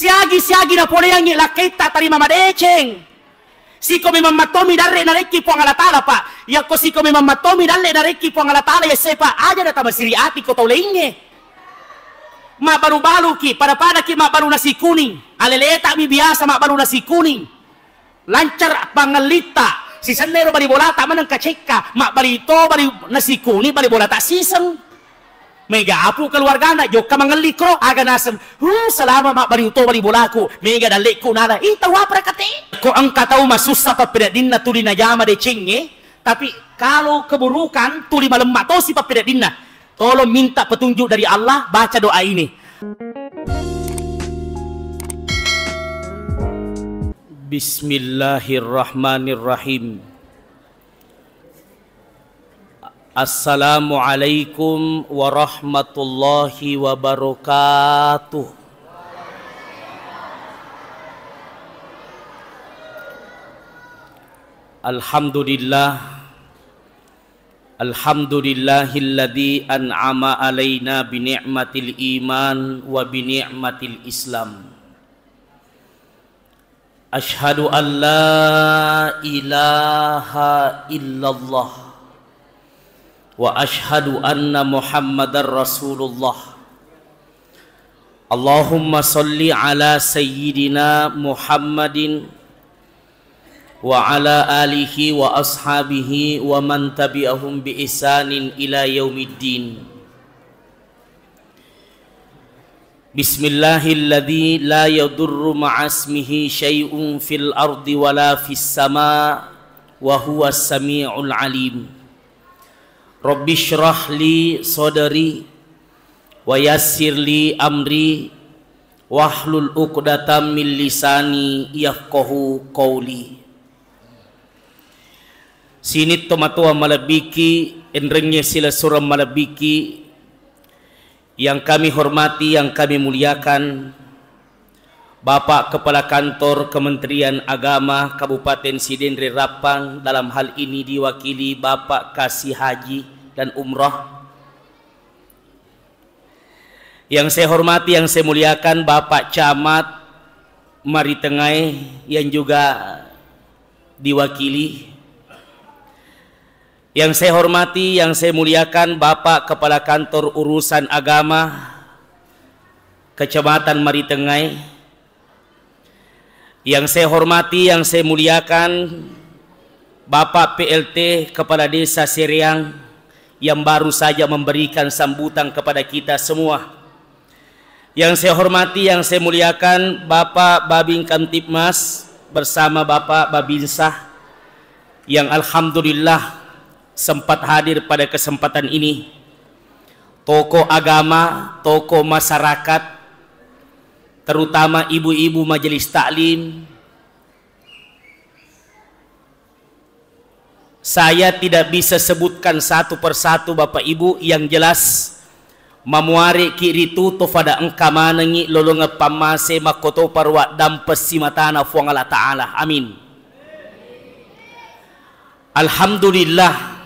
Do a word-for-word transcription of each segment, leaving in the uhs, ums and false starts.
Siagi-siagi napoleangngi lakkaitta tarima madeceng. Siko memang mattomi dalle narekki Puang Allah Ta'ala, Pak. Yakko siko memang mattomi dalle narekki Puang Allah Ta'ala, ya sepa aja na tamasiri ati ko tau laingnge. Mabbalu-baluki, pada-padaki mabbalu nasi kuning. Aleleta mi biasa mabbalu nasi kuning. Lancar pangellitta, sisenna ero bali bolata maneng kacekka, mabbali to bali nasi kuning bali bolata siseng. Mega apu keluargana, jokka mangelli kro, aga naseng, "Huh, selama mabbali to bali bolaku, mega dallekku nala." Ih, tau apa rekate? Ko engka tau masussa pappedaddinna tuli najama decengnge, tapi kalau keburukan tuli malemma tosi pappedaddinna. Tolong minta petunjuk dari Allah, baca doa ini. Bismillahirrahmanirrahim. Assalamualaikum warahmatullahi wabarakatuh. Alhamdulillah. Alhamdulillahilladzi an'ama alaina bi ni'matil iman wa bi ni'matil islam. Asyhadu an la ilaha illallah wa asyhadu anna Muhammadar Rasulullah. Allahumma salli ala sayyidina Muhammadin wa ala alihi wa ashabihi wa man tabi'ahum bi ihsanin ila yaumiddin. Bismillahilladzi la yadurru ma'asmihi syai'un fil ardi wala fis sama wa huwas sami'ul alim. Rabbi shrah li sadri wa yassir li amri wahlul uqdatam min lisani yafqahu qawli. Sinitto matoa malebbiki, enrengnge silessureng malebbiki, yang kami hormati, yang kami muliakan, Bapak Kepala Kantor Kementerian Agama Kabupaten Sidenreng Rappang, dalam hal ini diwakili Bapak Kasih Haji dan Umrah. Yang saya hormati, yang saya muliakan Bapak Camat Maritengai yang juga diwakili. Yang saya hormati, yang saya muliakan Bapak Kepala Kantor Urusan Agama Kecamatan Maritengai. Yang saya hormati, yang saya muliakan Bapak P L T Kepala Desa Sereang yang baru saja memberikan sambutan kepada kita semua. Yang saya hormati, yang saya muliakan Bapak Babin Kamtibmas bersama Bapak Babinsa yang alhamdulillah sempat hadir pada kesempatan ini. Tokoh agama, tokoh masyarakat, terutama ibu-ibu majelis taklim. Saya tidak bisa sebutkan satu persatu, Bapak Ibu, yang jelas mamuareki ritu to fada engka manengi lolongeng pammase makkotopa ruaddampeng simatana Fuang Allah Ta'ala. Amin. Alhamdulillah.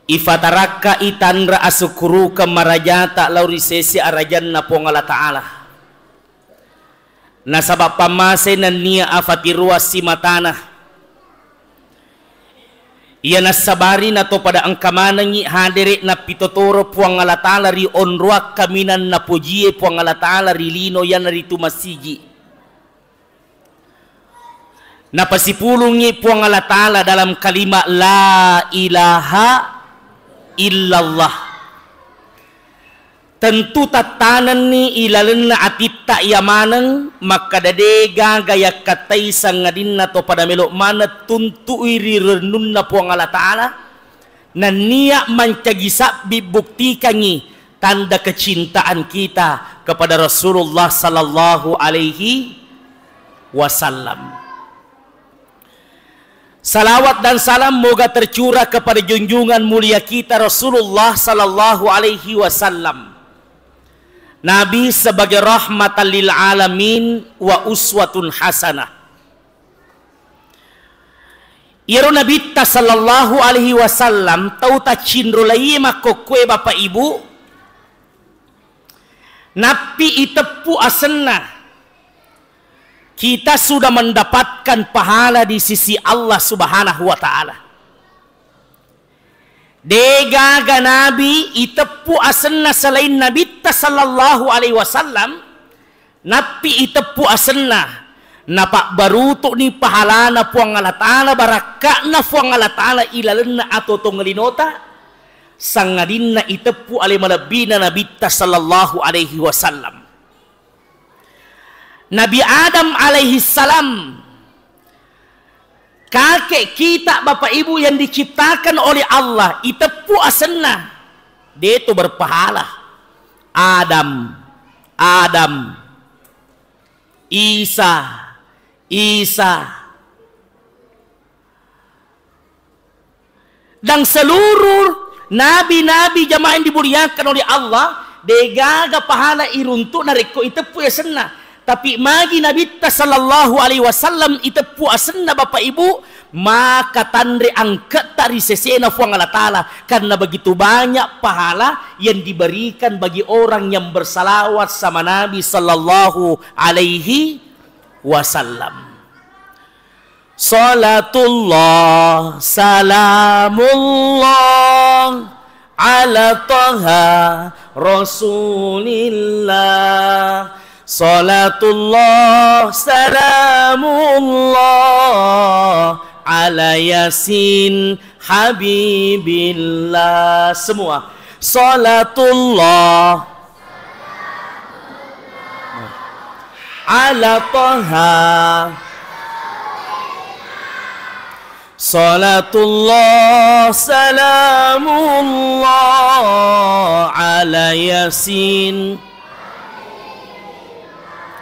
Ifatarakka itanra asukkurukeng marajata lao ri sese arajanna Puang Allah Ta'ala. Nasaba pammase nennia afatiruang simatana. Iya nassabari nato pada engka manengngi hadere nappitotoro Puang Allah Ta'ala ri onroang kaminang napojie Puang Allah Ta'ala ri lino iyanaritu masigi. Napasipulungngi Puang Allah Ta'ala dalam kalimat la ilaha illallah. Tentu tattanenni ilalenna atitta iya maneng makkada de gaga yakkattai sangadinna to pada melo maneng tuntui ri rennunna Puang Allah Ta'ala. Nennia mancaji sabbi buktikangngi tanda kecintaan kita kepada Rasulullah sallallahu alaihi wasallam. Salawat dan salam moga tercurah kepada junjungan mulia kita Rasulullah sallallahu alaihi wasallam. Nabi sebagai rahmatan lil alamin wa uswatun hasanah. Iyaro Nabitta sallallahu alaihi wasallam tau tacinro laiye makkokkoe Bapak Ibu, nappi iteppu asenna, Kita sudah mendapatkan pahala di sisi Allah Subhanahu wa Ta'ala. Degaga nabi iteppu asenna selain Nabitta sallallahu alaihi wasallam, nappi iteppu asenna, napabbarutu'ni pahalana Puang Allah Ta'ala, barakka'na Puang Allah Ta'ala ilalenna atau tongelinota, sangadinna iteppu ale malebbina Nabitta sallallahu alaihi wasallam. Nabi Adam alaihi salam, kakek kita, Bapak Ibu, yang diciptakan oleh Allah, iteppu asenna, deto berpahala. Adam, Adam, Isa, Isa. Dan seluruh nabi-nabi, jamaah yang dimuliakan oleh Allah, degaga pahala iruntuk narekko iteppu asenna. Tapi magi Nabitta sallallahu alaihi wasallam iteppu asenna, Bapak Ibu, maka tanre angketta ri sesena Puang Allah Ta'ala, karena begitu banyak pahala yang diberikan bagi orang yang bersalawat sama Nabi sallallahu alaihi wasallam. Salatullah, salamullah, ala Taha Rasulillah. Salatullah, salamullah, ala Yasin Habibillah. Semua. Salatullah, ala Taha. Salatullah, salamullah, ala Yasin.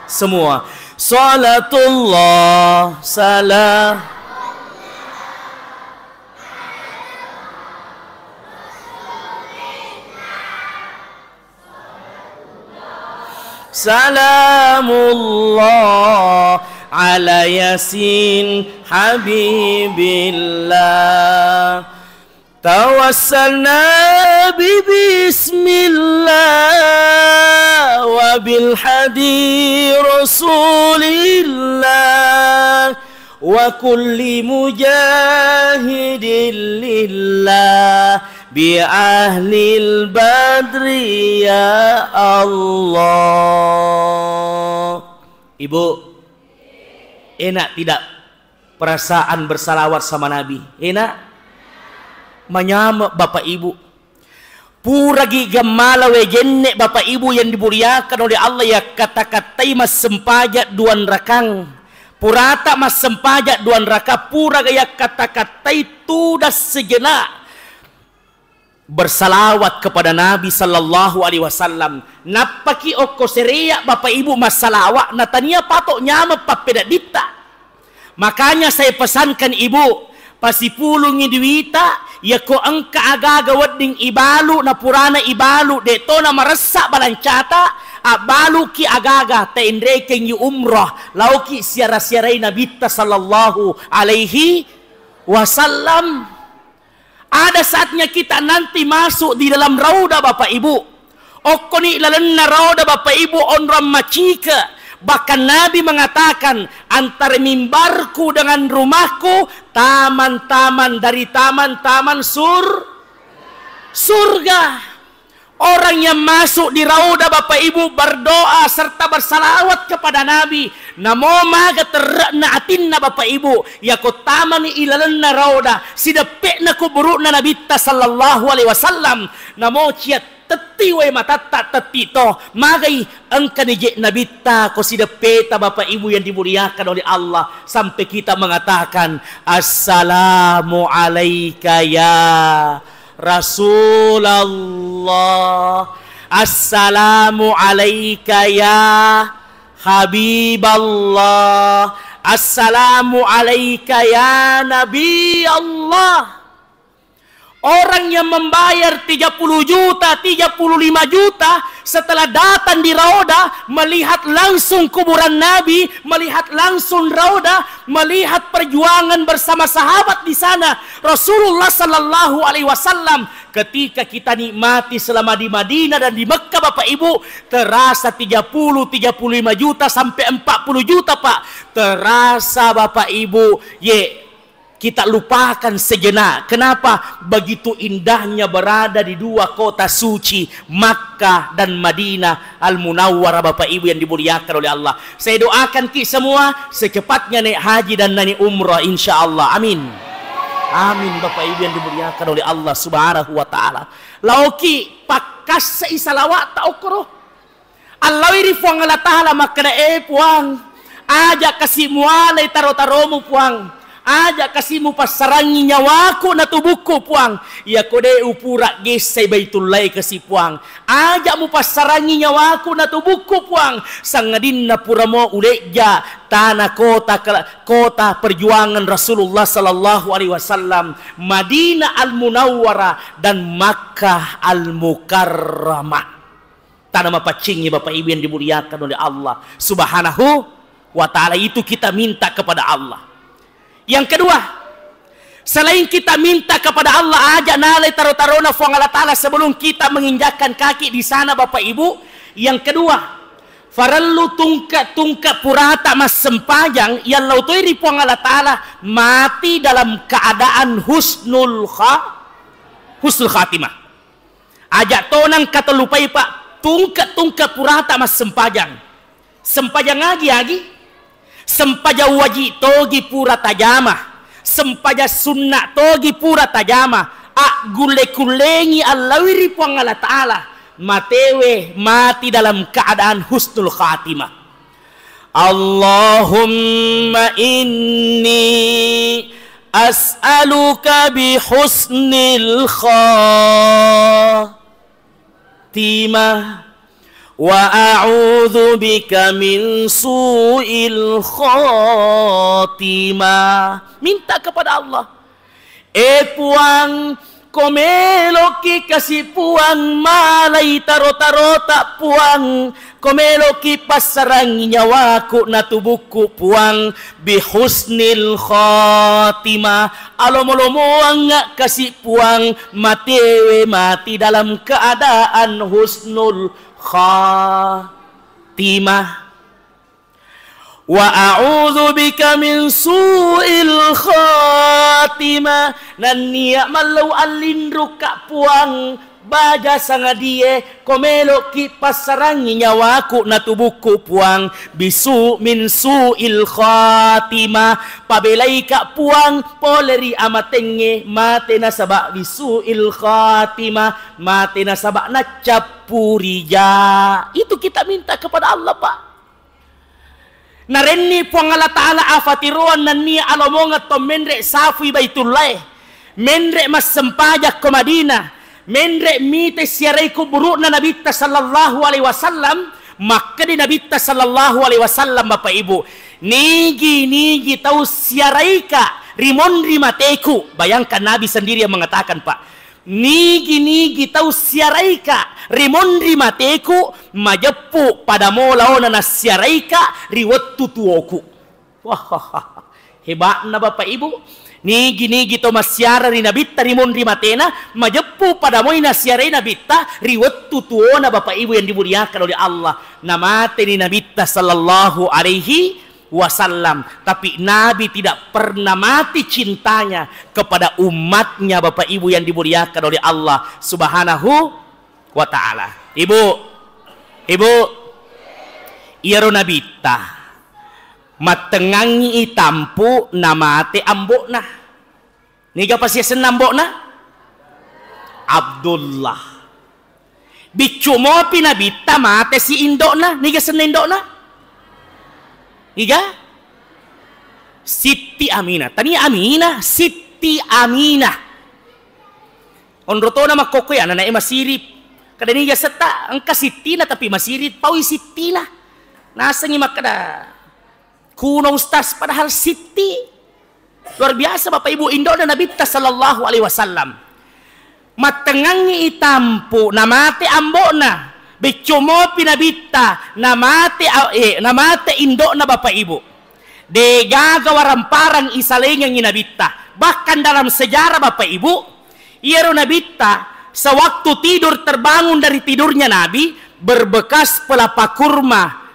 Semua. Salatullah, salam. Salamullah ala Yasin Habibillah. Tawassalna bi bismillah wa bil hadi Rasulillah. Wa kulli mujahidin lillah bi ahlil badri ya Allah. Ibu, enak tidak perasaan bersalawat sama Nabi? Enak? Manyame Bapak Ibu. Puragi gammala wae jenne, Bapak Ibu yang dimuliakan oleh Allah, yakkata-katai massempajang duang rakang. Purata massempajang duang rakang, puraga yakkata-katai tudang sejenak bersalawat kepada Nabi sallallahu alaihi wasallam. Nappaki okko serea, Bapak Ibu, massalawat, natania pato nyameng pappedaddinta. Makanya saya pesankan ibu, pasipulungi duita, yako engka aga-aga wedding ibalu, na purana ibalu, de tona maressa balancata, abbaluki aga-aga, taenrekengngi umrah, laoki siara-siarai Nabitta sallallahu alaihi wasallam. Ada saatnya kita nanti masuk di dalam raudah, Bapak Ibu. Okkoni lalenna raudah, Bapak Ibu, onrong macike. Bahkan Nabi mengatakan, antara mimbarku dengan rumahku, taman-taman dari taman-taman sur-, surga. Orang yang masuk di raudah, Bapak Ibu, berdoa serta bersalawat kepada Nabi, namo maga terre'na atinna, Bapak Ibu, yako tamani ilalenna raudah, sideppe'na kuburu'na Nabitta sallallahu alaihi wasallam, namo ciat tetti wae matatta tetti to, magai engkani je Nabitta ko sideppeta, Bapak Ibu yang dimuliakan oleh Allah, sampai kita mengatakan, "Assalamu alaika ya Rasulullah, assalamu alaika ya Habiballah, assalamu alaika ya Nabi Allah." Orang yang membayar tiga puluh juta, tiga puluh lima juta, setelah datang di Raudah, melihat langsung kuburan Nabi, melihat langsung Raudah, melihat perjuangan bersama sahabat di sana, Rasulullah sallallahu alaihi wasallam. Ketika kita nikmati selama di Madinah dan di Mekah, Bapak Ibu, terasa tiga puluh, tiga puluh lima juta sampai empat puluh juta, Pak. Terasa, Bapak Ibu, ye, kita lupakan sejenak. Kenapa? Begitu indahnya berada di dua kota suci, Makkah dan Madinah Al-Munawwarah, Bapak Ibu yang dimuliakan oleh Allah. Saya doakan ki semua secepatnya naik haji dan naik umrah, insya Allah. Amin. Amin, Bapak Ibu yang dimuliakan oleh Allah Subhanahu wa Ta'ala. Laoki pakkassai salawat ta okkoro. Allawai ri Puang Allah Ta'ala makkeda, "Eh, Puang, aja kasi mualai taro-taromu, Puang. Aja kasi mupassarangi nyawaku na tubukku, Puang. Iyako de upura gessai Baitullahi kasi, Puang. Aja mupassarangi nyawaku na tubukku, Puang. Sangadinna puramo ulejja tana kota ke-, kota perjuangan Rasulullah sallallahu alaihi wasallam, Madinah Al-Munawwarah dan Makkah Al-Mukarramah." Tana mapaccingi, Bapak Ibu yang dimuliakan oleh Allah Subhanahu wa Ta'ala. Itu kita minta kepada Allah. Yang kedua, selain kita minta kepada Allah, aja nalai taro-tarona Puang Allah Ta'ala sebelum kita menginjakkan kaki di sana, Bapak Ibu. Yang kedua, farellu tungke-tungke purata massempajang, yallau toi ri Puang Allah Ta'ala, mati dalam keadaan husnul kha-, husnul khatimah. Aja tonang katellupai, Pak, tungke-tungke purata massempajang. Sempajang agi-agi, sempajang wajib togi pura tajama, sempajang sunna togi pura tajama, aggulle-kullengi allawi ri Puang Allah Ta'ala, matewe mati dalam keadaan husnul khatimah. Allahumma inni as'aluka bi husnil khatimah wa a'udzu bika min su'il khatimah. Minta kepada Allah. Eh Puang, ko meloki kasi Puang malai taro-tarota Puang, ko meloki passarangi nyawaku na tubukku Puang, bi husnil khatimah, alomo-lomoangnga kasi Puang, matewe mati dalam keadaan husnul khatimah. Wa a'udzu bika min su'il khatimah. Nennia mallau allinrukka Puang, baja sangadie, ko meloki passarangi nyawaku na tubukku Puang, bisu min su'il khatimah. Pabelaika Puang pole ri amatengnge mate nasaba bisu'il khatimah, mate nasaba naccappu rija. Itu kita minta kepada Allah, Pak. Narenni Puang Allah Ta'ala afatiroang nennia alomongeng to menre safui Baitullae, menre massempajang ko Madinah, menre mite siarai kuburu'na Nabitta sallallahu alaihi wasallam, makkedi Nabitta sallallahu alaihi wasallam, Bapak Ibu, nigi-nigi tau siaraika ri monri mateku, bayangkan Nabi sendiri yang mengatakan, Pak, nigi-nigi tau siaraika ri monri mateku, majeppu pada mo laona nassiaraika ri wettu tuoku. Wah, hebatna Bapak Ibu. Nigi-nigi to massiara ri Nabitta ri monri matena, majeppu pada moi nassiarai Nabitta ri wettu tuona, Bapak Ibu yang dimuliakan oleh Allah. Namateni Nabitta sallallahu alaihi wasallam. Tapi Nabi tidak pernah mati cintanya kepada umatnya, Bapak Ibu yang dimuliakan oleh Allah Subhanahu wa Ta'ala. Ibu, Ibu, iyaro Nabitta mattengngangngi itampu namate ambo'na. Niga pasiasenna ambo'na? Abdullah. Biccu mopi Nabitta mate si indo'na. Niga senna indo'na? Iga? Sitti Aminah. Tania Aminah, Sitti Aminah. Onro tona makkokkoe ananae masirip. Kada niga setta engka sittina tapi masirip paui sittina. Nasengi makkeda, kuno ustaz, padahal sitti. Luar biasa Bapak Ibu, indo'na Nabitta sallallahu alaihi wasallam. Mattengngangngi itampu namate ambo'na. Beccu mopi Nabitta namate a-, eh, namate indo'na Bapak Ibu. Degaga waramparang isalengengngi Nabitta. Bahkan dalam sejarah Bapak Ibu, iyaro Nabitta sewaktu tidur terbangun dari tidurnya Nabi, berbekas pelapa kurma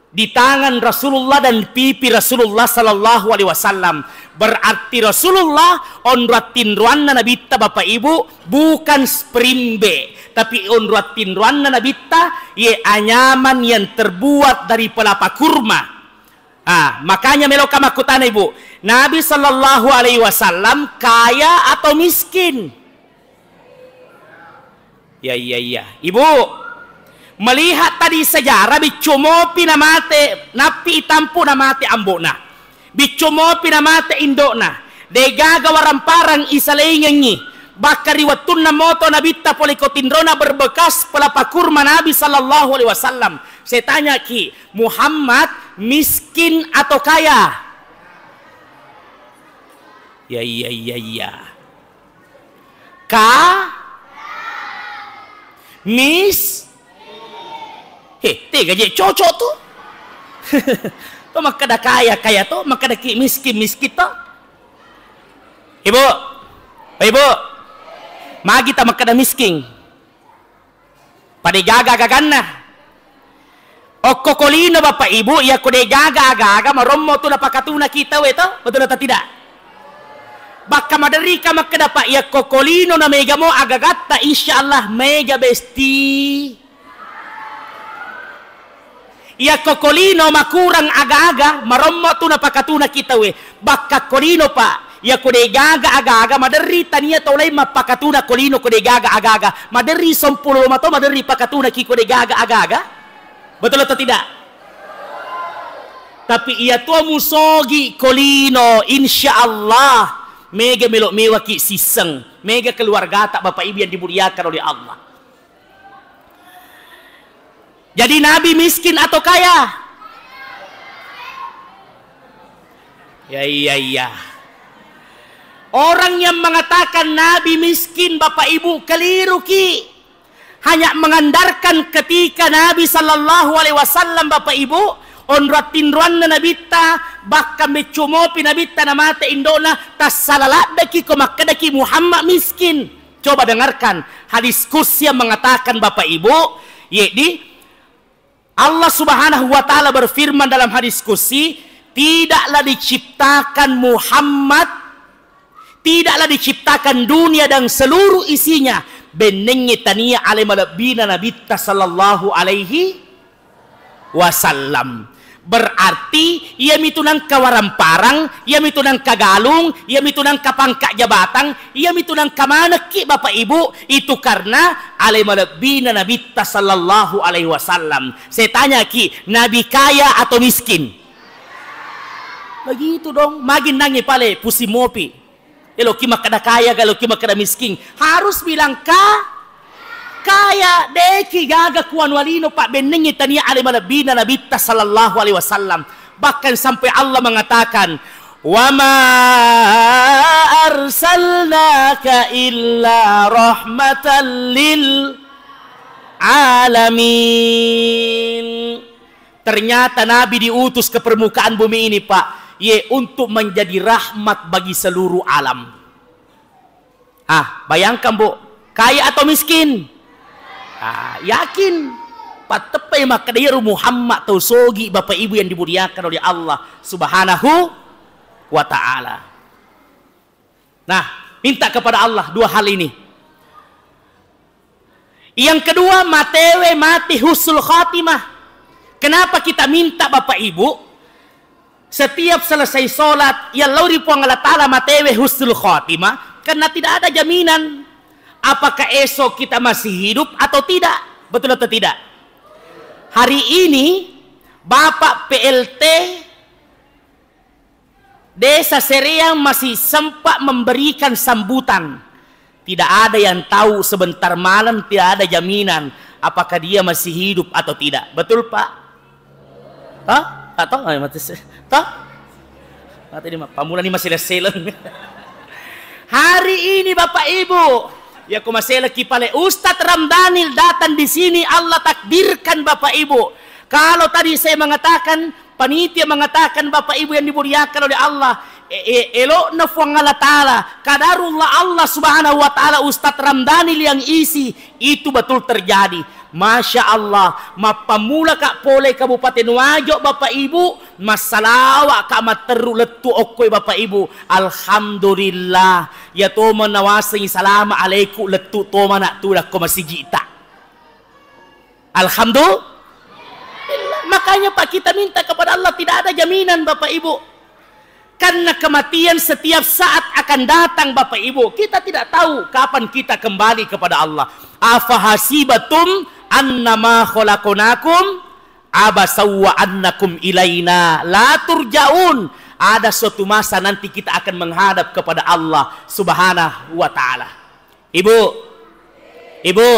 di tangan Rasulullah dan pipi Rasulullah sallallahu alaihi wasallam. Berarti Rasulullah onro attinroanna nabitta, Bapak Ibu, bukan spring bed, tapi onro attinroanna nabitta, ye anyaman yang terbuat dari pelapa kurma. Ah, makanya meloka makkutana, Ibu, Nabi sallallahu alaihi wasallam kaya atau miskin? Ya, iya, iya. Ibu, melihat tadi sejarah, biccu mopi namate, nappi itampu namate ambo'na. Biccu mopi namate indo'na. Degaga waramparang isalaingengngi. Bakka ri wettunna moto nabitta pole ko tinrona berbekas pelapa kurma Nabi sallallahu alaihi wasallam. Saya tanya ki, Muhammad miskin atau kaya? Ya, iya, iya, iya. Ka? Mis? He, tega je cocok tu. To makkeda kaya, kaya to, makkeda ki miskin, miskin to. Ibu, Ibu, magi ta makkeda miskin? Pada gaga gaganna. Okko ko lino, Bapak Ibu, iya ko de gaga aga-aga, marommo tu napakatuna kita we to, betul atau tidak? Bakka maderri ka makkeda, Pak, iya ko ko lino na mega mo agagatta, insya Allah mega besti. Iya ko ko lino makurang aga-aga, marommo tu napakatuna kita we. Bakka ko lino, Pak, iya ko de gaga aga-aga, maderri tania tau lain mappakatuna ko lino ko de gaga aga-aga. Maderri sompulo mato, maderri pakatuna ki ko de gaga aga-aga. Betul atau tidak? Tapi iya tua musogi ko lino, insya Allah mega melo mewa ki sisseng, mega keluargata, Bapak Ibu yang dimuliakan oleh Allah. Jadi Nabi miskin atau kaya? Ya, iya, iya. Orang yang mengatakan Nabi miskin, Bapak Ibu, keliru ki. Hanya mengandalkan ketika Nabi sallallahu alaihi wasallam, Bapak Ibu, onro attinroanna nabitta, bakka meccu mopi nabitta namate indo'na, tassala laddeki ko makkedaki Muhammad miskin. Coba dengarkan, hadis qudsi yang mengatakan, Bapak Ibu, yedi Allah Subhanahu wa Ta'ala berfirman dalam hadis qudsi, "Tidaklah diciptakan Muhammad, tidaklah diciptakan dunia dan seluruh isinya, bennengngi tania ale malebbina Nabitta sallallahu alaihi wasallam." Berarti, iyamitu nengka waramparang, iyamitu nengka galung, iyamitu nengka pangkat jabatan, iyamitu nengka manekki, Bapak Ibu, itu karena ale malebbina Nabitta sallallahu alaihi wasallam. Saya tanya ki, Nabi kaya atau miskin? Begitu dong, magi nangngi pale pusing mopi. Eloki makkeda kaya, eloki makkeda miskin. Harus bilang ka-, kaya, deki gaga kuanu alino pabbennengngi tania ale malebbina Nabitta sallallahu alaihi wasallam. Bahkan sampai Allah mengatakan, "Wa ma arsalnaka illa rahmatan lil alamin." Ternyata Nabi diutus ke permukaan bumi ini, Pak, ye, untuk menjadi rahmat bagi seluruh alam. Ah, bayangkan, Bu, kaya atau miskin? Ah, yakin. Patteppai makkeda iyaro Muhammad tau sogi, Bapak Ibu yang dimuliakan oleh Allah Subhanahu wa Ta'ala. Nah, minta kepada Allah dua hal ini. Yang kedua, matewe mati husnul khatimah. Kenapa kita minta, Bapak Ibu, setiap selesai sholat, yallau ri Puang Allah Ta'ala matewe husnul khatimah? Karena tidak ada jaminan apakah esok kita masih hidup atau tidak. Betul atau tidak? Hari ini, Bapak P L T Desa Sereang masih sempat memberikan sambutan. Tidak ada yang tahu, sebentar malam tidak ada jaminan apakah dia masih hidup atau tidak. Betul, Pak? Hah? Atau, eh, mati se-, toh? Mati ini, Pak. Pamula ini masih seleng. Hari ini, Bapak Ibu, ya, ku maseleki pale, Ustadz Ramdhanil datang di sini, Allah takdirkan, Bapak Ibu. Kalau tadi saya mengatakan, panitia mengatakan, Bapak Ibu yang dimuliakan oleh Allah, e-, e-, elokna Fuang Allah Ta'ala, kadarullah Allah Subhanahu wa Ta'ala, Ustadz Ramdhanil yang isi, itu betul terjadi. Masya Allah, mappammulaka pole Kabupaten Wajo, Bapak Ibu, massalawaka matteru lettu okkoe, Bapak Ibu. Alhamdulillah, ya tomeng nawasengi salama alaiku lettu tomana tudakko masigi'ta. Alhamdulillah. Makanya, Pak, kita minta kepada Allah, tidak ada jaminan, Bapak Ibu. Karena kematian setiap saat akan datang, Bapak Ibu. Kita tidak tahu kapan kita kembali kepada Allah. Afahasibatum annama khalaqnakum abasaw wa annakum ilaina la turja'un. Ada suatu masa nanti kita akan menghadap kepada Allah Subhanahu wa Ta'ala. Ibu, Ibu,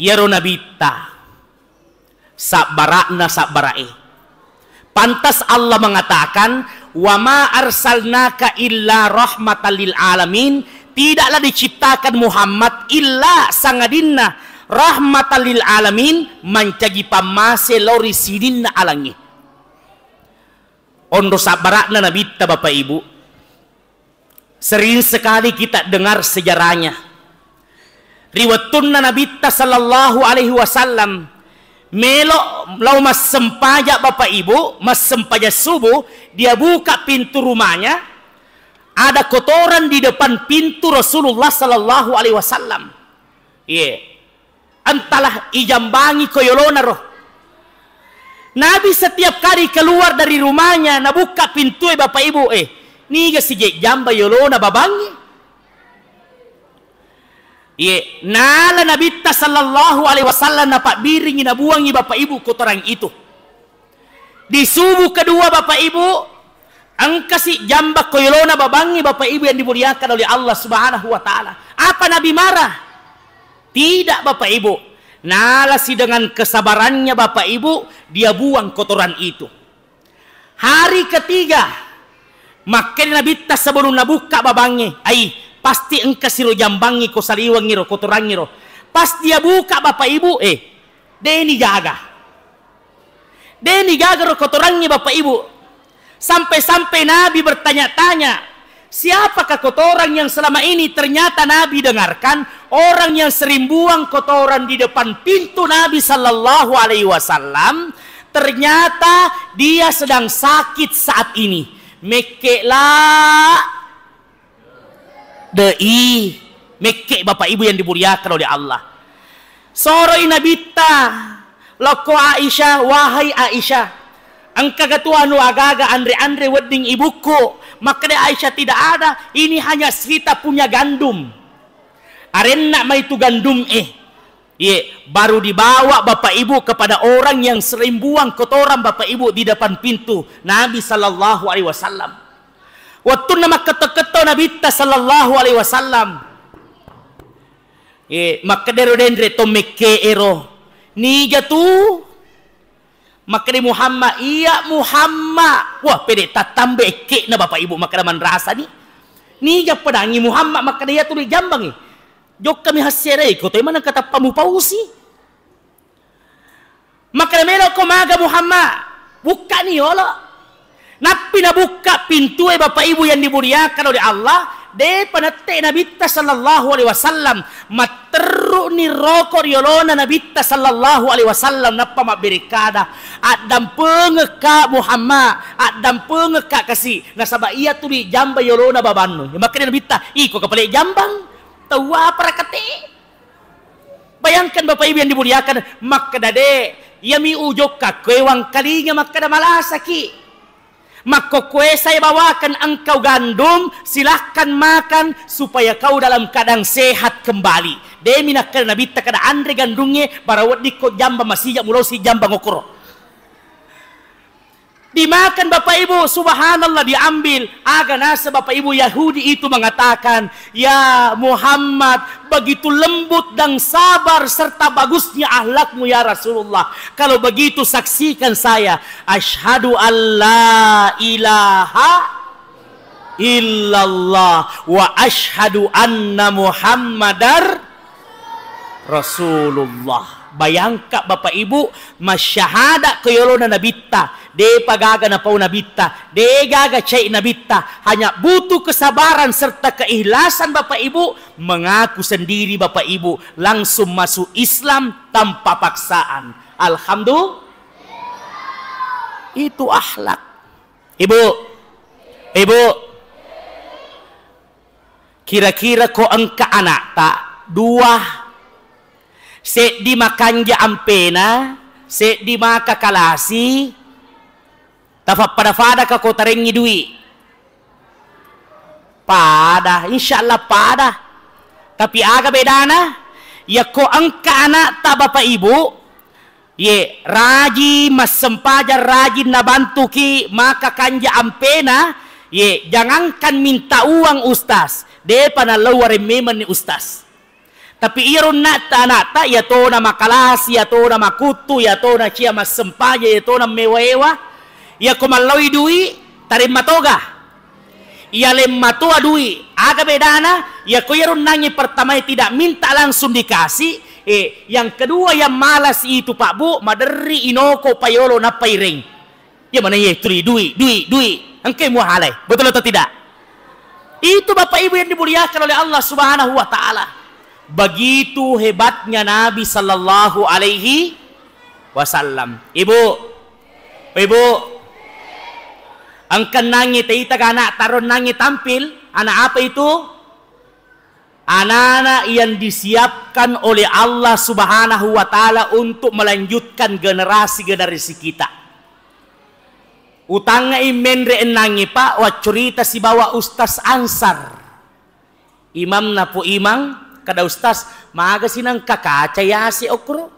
iyaro Nabitta, sabbara'na sabbara'e. Pantas Allah mengatakan, "Wa ma arsalnaka illa rahmatan lil alamin." Tidaklah diciptakan Muhammad illa sangadinna rahmatan lil alamin, mancaji pammase lao ri sininna alangnge. Onro sabbara'na Nabitta, Bapak Ibu. Sering sekali kita dengar sejarahnya. Ri wettunna Nabitta sallallahu alaihi wasallam melo lao massempajang, Bapak Ibu, massempajang subuh, dia buka pintu rumahnya, ada kotoran di depan pintu Rasulullah sallallahu alaihi wasallam. Iya. Entahlah, ijambangi ko yolona ro. Nabi setiap kali keluar dari rumahnya, nabuka pintue, Bapak Ibu, eh, niga sije jamba yolona babangnge. Iye, nala Nabitta sallallahu alaihi wasallam napabbiringi, nabuangi, Bapak Ibu, kotoran itu. Di subuh kedua, Bapak Ibu, engkasi jamba ko yolona babangnge, Bapak Ibu yang dimuliakan oleh Allah Subhanahu wa Ta'ala. Apa Nabi marah? Tidak, Bapak Ibu. Nalasi dengan kesabarannya, Bapak Ibu, dia buang kotoran itu. Hari ketiga, makkeda Nabitta sebelum nabuka babangnge, ai, pasti engkasi ro jambangngi ko saliwengngi ro, kotorangngi ro. Pas dia buka, Bapak Ibu, eh, deni gaga. Deni gaga ro kotorangnge, Bapak Ibu. Sampai-sampai Nabi bertanya-tanya, siapakah kotoran yang selama ini? Ternyata Nabi dengarkan, orang yang sering buang kotoran di depan pintu Nabi sallallahu alaihi wasallam, ternyata dia sedang sakit saat ini. Mekke la De'i, mekke Bapak Ibu yang dimuliakan oleh Allah. Soroi Nabitta, lokko Aisyah, "Wahai Aisyah, engkaga tu anu agaga anre-anre wedding ibukku?" Makkeda Aisyah, "Tidak ada, ini hanya sita punya gandum." Arenna mai tu gandum, eh. Iye, baru dibawa Bapak Ibu kepada orang yang sering buang kotoran, Bapak Ibu, di depan pintu Nabi sallallahu alaihi wasallam. Wettunna makketto-ketto Nabitta sallallahu alaihi wasallam, eh, makkedero denre to mekke ero, "Nija tu?" Makkeda Muhammad, "Iya Muhammad." Wah, pede tattambe ekke'na Bapak Ibu, makkeda manrasani. Nija pedangi Muhammad, makkeda, "Iya tuli jambangi." Jokkami hasserei ko toi maneng katappa mupausi. Makkeda, "Melo ko maga Muhammad, bukkani yolo." Nappi nabukka pintue, Bapak Ibu yang dimuliakan oleh Allah, depa nette Nabitta sallallahu alaihi wasallam, matterru'ni roko ri yolona Nabitta sallallahu alaihi wasallam, nappa mabbere kada, "Addampengekka Muhammad, addampengekka kasi, nasaba iya tuli jamba yolona babannu." Makkeda Nabitta, "Iko kapale jambang, tau apa rakate?" Bayangkan Bapak Ibu yang dimuliakan, makkeda, "De, iyami ujokka koe wangkalinga makkeda malasaki. Makkokkoe saya bawakan engkau gandum, silahkan makan supaya kau dalam keadaan sehat kembali." Demi nakkeda Nabitta kada anre gandungnge, bara weddikko jamba masija mulosi jamba ngokoro. Dimakan Bapak Ibu, subhanallah, diambil. Aga naseng Bapak Ibu, Yahudi itu mengatakan, "Ya Muhammad, begitu lembut dan sabar serta bagusnya akhlakmu ya Rasulullah. Kalau begitu saksikan saya, asyhadu alla ilaha illallah wa asyhadu anna Muhammadar Rasulullah." Bayangka Bapak Ibu, masyahada ko yolona Nabitta, Depa gaga napau nabitta, de gaga cai nabitta, hanya butuh kesabaran serta keikhlasan Bapak Ibu, mengaku sendiri Bapak Ibu, langsung masuk Islam tanpa paksaan. Alhamdulillah. Itu akhlak. Ibu, Ibu, kira-kira ko engka anakta dua, seddi makanja ampena, seddi maka kalasi, tafappada-pada ka ko tarengngi dui? Pada, insya Allah pada. Tapi aga bedana? Yakko engka anakta Bapak Ibu, ye, rajin massempajang, rajin nabantuki maka kanja ampena, ye, jangankan minta uang, Ustaz, depa nallau wareng memenni, Ustaz. Tapi iyaro anakta, anakta, iyatona makalasi, iyatona makuttu, iyatona cia massempajang, iyatona mewa-ewa, yakko mallaui dui, taremma toga. Iyaleng matoa dui, aga bedana? Yakko iyaro ennangnge pertamae tidak minta langsung dikasih, eh, yang kedua yang malas itu, Pak Bu, maderri inoko payolo nappa ireng. Iya mana iya tuli dui, dui, dui. Engkai mua halai. Betul atau tidak? Itu Bapak Ibu yang dimuliakan oleh Allah Subhanahu wa Ta'ala. Begitu hebatnya Nabi Sallallahu Alaihi Wasallam. Ibu, Ibu, engka nangi teita ga anak taron nangi tampil, anak apa itu? Anak-anak yang disiapkan oleh Allah Subhanahu wa Ta'ala untuk melanjutkan generasi-generasi kita. Utangngai menre ennangi, Pak, waccurita sibawa Ustaz Ansar. Imamna pu imang, kada Ustaz, magasi nangka kaca yase okro?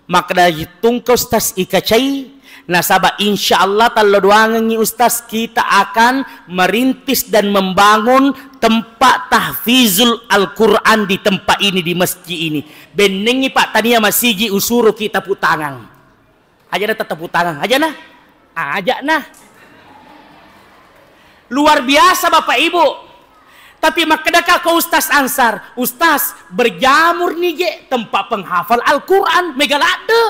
Makkeda, "Ittungka Ustaz ikacai, nasaba insya Allah tallo doangengngi Ustaz, kita akan merintis dan membangun tempat tahfizul Al-Quran di tempat ini, di masjid ini." Bennengngi, Pak, tania masigi usuro kita pu tangang. Aja na tetep utangang, aja na. Aja na. Luar biasa Bapak Ibu. Tapi makkedaka ko Ustaz Ansar, "Ustaz, berjamur ni je tempat penghafal Al-Quran, mega ladde.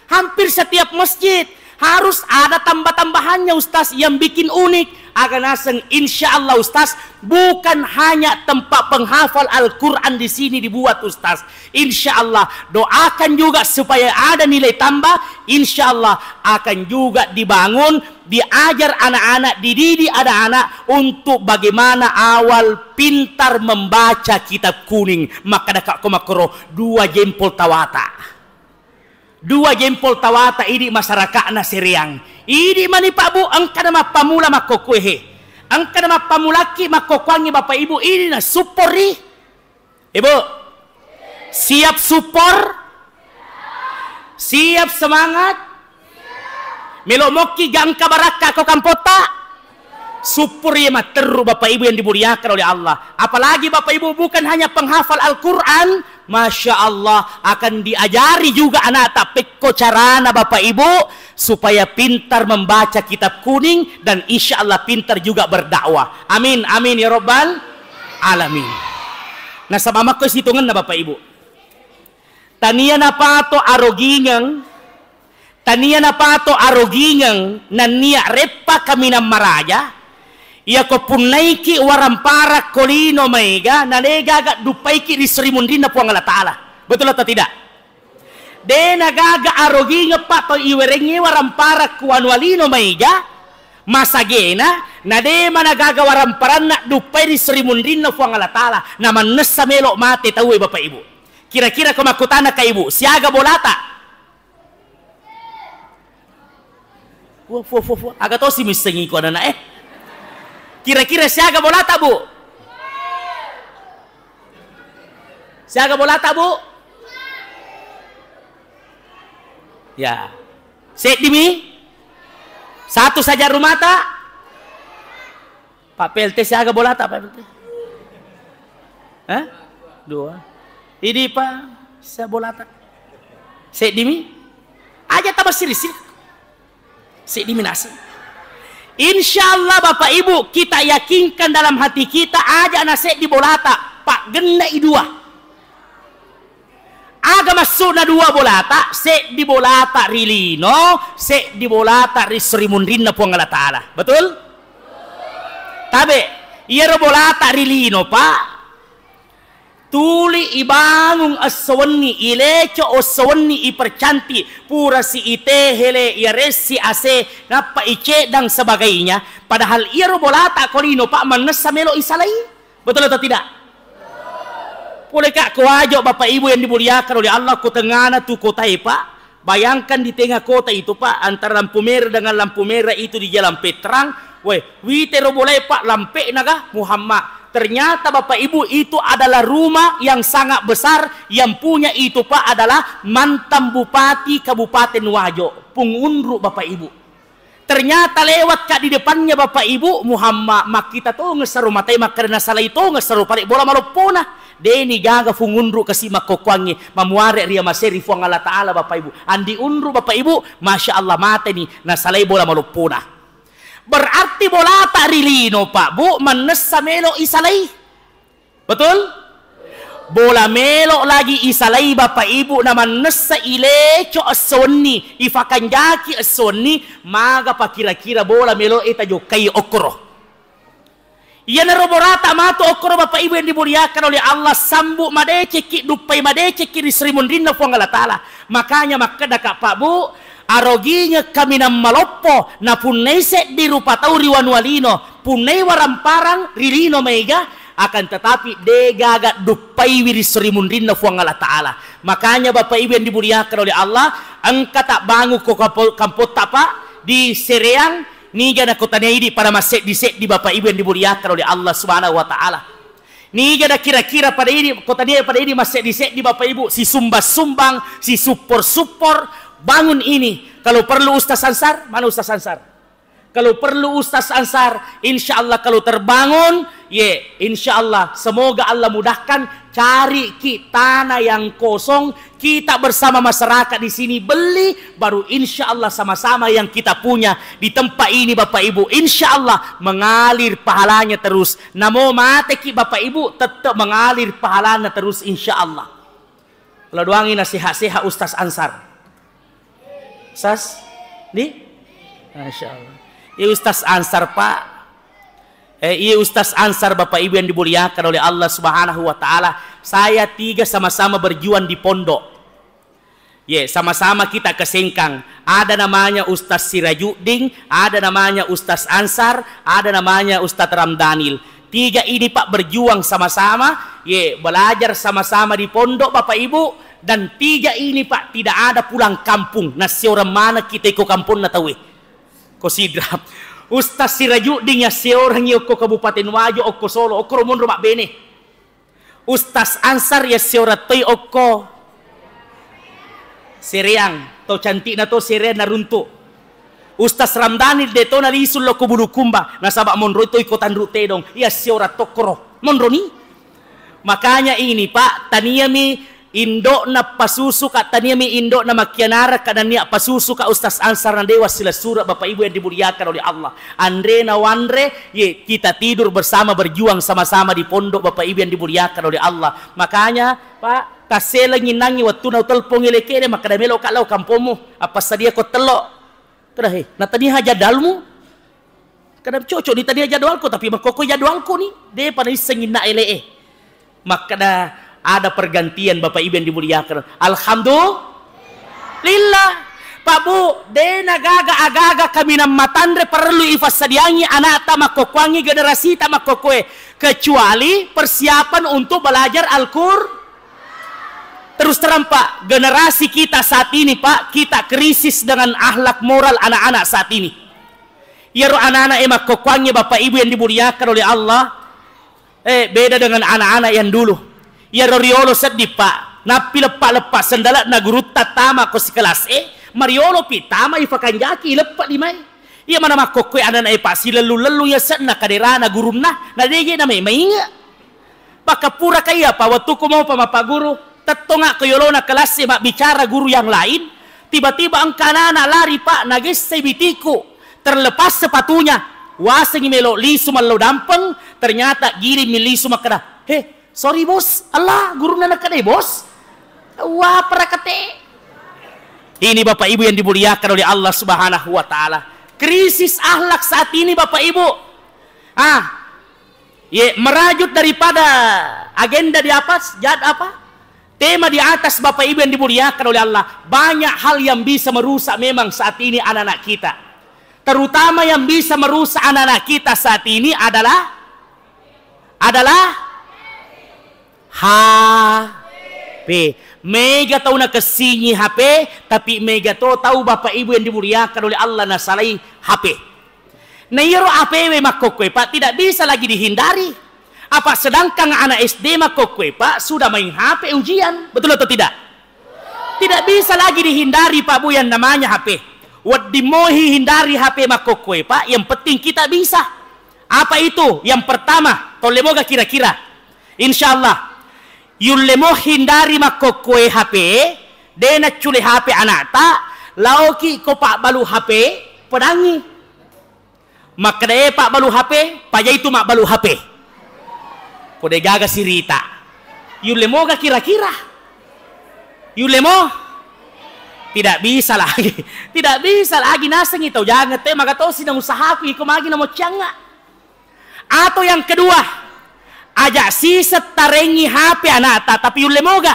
Hampir setiap masjid harus ada tambah-tambahannya Ustaz yang bikin unik." Aga naseng, insya Allah Ustaz, bukan hanya tempat penghafal Al-Quran di sini dibuat Ustaz. Insya Allah, doakan juga supaya ada nilai tambah. Insya Allah akan juga dibangun, diajar anak-anak, dididik anak-anak untuk bagaimana awal pintar membaca kitab kuning. Makkadaka ko makkoro, dua jempol tawata. Dua jempol tawata idi masyarakatna Sereang. Idi mani Pak Bu, engkana mappamula makkokkoe he. Engkana mappamulakki makkokkoangngi Bapak Ibu, idi na support ri. Ibu, siap support? Siap semangat? Melo mokki gangka barakka ko kampotta? Support ye matteru Bapak Ibu yang dimuliakan oleh Allah. Apalagi Bapak Ibu bukan hanya penghafal Al-Quran, Masya Allah, akan diajari juga anak tak pekko carana Bapak Ibu supaya pintar membaca kitab kuning dan insya Allah pintar juga berdakwah. Amin, amin ya Rabbal Alamin. Nasaba makko sitongenna Bapak Ibu. Tania napato arogingeng, tania napato arogingeng, nannia reppa kaminang maraja, iyako punnaiki waramparakko lino maega, na de gaga duppaiki ri sri munrinna Puang Allah Ta'ala. Betul atau tidak? De nagaga arogingeng pa to iwerengngi waramparakku anu alino maega, masagena, na de managaga waramparanna duppai ri sri munrinna Puang Allah Ta'ala, na mannessa melo mate tauwe Bapak Ibu. Kira-kira ko makkutana ka Ibu, siaga bolata? Wah, wah, wah, wah. Aga tosi missengi ko anak-anak, eh? Kira-kira siaga bolata, Bu? Siaga bolata, Bu? Ya. Seddi mi? Satu saja rumata? Pak P L T siaga bolata, Pak P L T? Hah? Dua. Idi, Pak, sa bolata. Seddi mi? Aja tambah siri-siri. Seddi mi nasi. Insya Allah, Bapak Ibu, kita yakinkan dalam hati kita, aja na seddi bolata, Pak, genne i dua. Aga massu'na dua bolata, seddi bolata ri lino, seddi bolata ri srimunrinna Puang Allah Ta'ala. Betul? Tabe, iyaro bolata ri lino, Pak, tuli ibangung esso wenni, ileco esso wenni, ipercantik, purasi itehele, iyaressi ase, nappa iceddang sebagainya. Padahal iyaro bolata ko lino, Pak, mannessa melo isalai. Betul atau tidak? Pole, Kak, ko Wajo, Bapak Ibu yang dimuliakan oleh Allah, ko tengana tu kotae, Pak. Bayangkan di tengah kota itu, Pak, antara lampu merah dengan lampu merah itu di Jalan Petrang. Weh, witero bolae, Pak, lampe naga Muhammad. Ternyata, Bapak Ibu, itu adalah rumah yang sangat besar. Yang punya itu, Pak, adalah mantan Bupati Kabupaten Wajo, Pung Unru, Bapak Ibu. Ternyata lewat, Kak, di depannya Bapak Ibu, Muhammad, makkita tongeng saro matai, makkeda nasalai tongeng saro pale bola maloppona. Deni gaga Fung Unru kasi makkokkoangngi, mamuare ria maseri Fuang Allah Ta'ala, Bapak Ibu. Andi Unru, Bapak Ibu, Masya Allah, mateni, nasalai bola maloppona. Berarti bolata ri lino, Pak, Bu, mannessa melo isalai. Betul? Bola melo lagi isalai, Bapak Ibu, na mannessa ileco esso wenni, ifakanjaki esso wenni, magapa kira-kira bola melo e tajokkai okkoro? Iyanaro bolata matu okkoro, Bapak Ibu yang dimuliakan oleh Allah, sambu madecekki, duppai madecekki ri srimunrinna Fuang Allah Ta'ala. Makanya makkeda, Kak, Pak, Bu, arogingeng kaminang maloppo, napunnai seddi rupa tau ri wanua lino, punnai waramparang ri lino maega, akan tetapi de gaga duppaiwi ri srimunrinna Fuang Allah Ta'ala. Makanya, Bapak Ibu yang dimuliakan oleh Allah, engka tabbangung ko kampo-, kampotta, Pak, di Sereang, niga na kotania idi pada masseddi-seddi, Bapak Ibu yang dimuliakan oleh Allah Subhanahu wa Ta'ala. Niga na kira-kira pada idi, kotania pada idi masseddi-seddi, Bapak Ibu, sisumbang-sumbang, sisuppor-suppor, bangun ini. Kalau perlu Ustaz Ansar, mana Ustaz Ansar? Kalau perlu Ustaz Ansar, insya Allah kalau terbangun, ye, insya Allah, semoga Allah mudahkan, cari ki tanah yang kosong, kita bersama masyarakat di sini beli, baru insya Allah sama-sama yang kita punya di tempat ini, Bapak Ibu, insya Allah mengalir pahalanya terus. Namo mate ki, Bapak Ibu, tetap mengalir pahalanya terus, insya Allah. Kalau doangi nasihat-sehat Ustaz Ansar. Sas? Di? Masya Allah. Iya Ustaz Ansar, Pak. Eh, iya Ustaz Ansar, Bapak Ibu yang dimuliakan oleh Allah Subhanahu wa Ta'ala. Saya tiga sama-sama berjuang di pondok. Ye, sama-sama kita ke Sengkang. Ada namanya Ustaz Sirajuddin, ada namanya Ustaz Ansar, ada namanya Ustaz Ramdanil. Tiga ini, Pak, berjuang sama-sama, ye, belajar sama-sama di pondok, Bapak Ibu, dan tiga ini, Pak, tidak ada pulang kampung. Nassiorang mana kita iko kampung na tawe. Ko Sidrap. Ustaz Sirajuddin ya seorang okko Kabupaten Wajo, okko Solo, okko Romonro mabbene. Ustaz Ansar ya seorang toi okko Sereang, to cantikna to Sereang naruntuk. Ustaz Ramdhani de to nalisu lokko Bulukumba, nasaba monro to iko Tanru Tedong, iya siora tokkoro. Monroni. Makanya ini, Pak, taniami indokna pasusuka, taniami indokna makkianara, kadania pasusuka Ustaz Ansar na dewa sila sura, Bapak Ibu yang dimuliakan oleh Allah. Anre na wanre, ye, kita tidur bersama, berjuang sama-sama di pondok, Bapak Ibu yang dimuliakan oleh Allah. Makanya, Pak, tasselengi nangi wettuna utelpongi lekere, makkeda, "Meloka lao kampommu, appassadia ko tello." Keda, "He, nataniha jadwalmu?" Keda, "Cocok ni taniha jadwalku, tapi makkokoi jadwalku ni, depa naissengi na ele e." Makkeda, ada pergantian, Bapak Ibu yang dimuliakan. Alhamdulillah. Pak Bu, dena gaga agaga kaminang matanre perlu ifassadiangi anakta makkokkoangi generasita makkokoe, kecuali persiapan untuk belajar Al-Qur-, terus terang, Pak, generasi kita saat ini, Pak, kita krisis dengan akhlak moral anak-anak saat ini. Iyaro anak-anak e makkokkoangnge, Bapak Ibu yang dimuliakan oleh Allah, eh, beda dengan anak-anak yang dulu. Iyaro riolo seddi, Pak, nappi leppa-leppa sendala'na gurutta tama ko sikelas e, mariolo pi tama ifakanjaki ileppa limai. Iya mana makkokkoe anak-anak e, Pak, silellung-lellung yasenna kaderana gurunna, na dege na mai-, mainge. Pakkappuraka iyapa wettuku mopa mappaguru, tettongakko yolona kelasse mabbicara guru yang lain, tiba-tiba engka anana lari, Pak, nagessai bitiku, terlepas sepatunya, wasengi melo lisu mello dampeng, ternyata girimmi lisu makkeda, "He, sorry bos, Allah, gurunna nakkeda bos." Wah, perakete. Ini Bapak Ibu yang dimuliakan oleh Allah Subhanahu wa Ta'ala. Krisis akhlak saat ini, Bapak Ibu. Ah, ye, merajut daripada agenda di atas, jad apa? Tema di atas, Bapak Ibu yang dimuliakan oleh Allah. Banyak hal yang bisa merusak memang saat ini anak-anak kita. Terutama yang bisa merusak anak-anak kita saat ini adalah, adalah H P. Mega tau nakessingi H P, tapi mega to tau Bapak Ibu yang dimuliakan oleh Allah nasalai H P. Na iyaro H P we makkokkoe, Pak, tidak bisa lagi dihindari. Apa sedangkan anak S D makkokkoe, Pak, sudah main H P ujian. Betul atau tidak? Tidak bisa lagi dihindari, Pak Bu, yang namanya H P. Wedding moi hindari H P makkokkoe, Pak, yang penting kita bisa. Apa itu? Yang pertama, tolle moga kira-kira. Insya Allah, yulle mo hindari makkokkoe H P, de naccule H P anakta, laoki ko pabbalu H P, pedangi. Makkeda, "Eh, pabbalu H P, pajai tu mabbalu H P." Ko degaga sirita. Yulle moga kira-kira. Yulle mo? Tidak bisa lagi. Tidak bisa lagi nasengi tau jangan te magatosi na usahaku iko magi na moccianga. Atau yang kedua, aja siseng tarengi H P anakta, tapi yulle moga.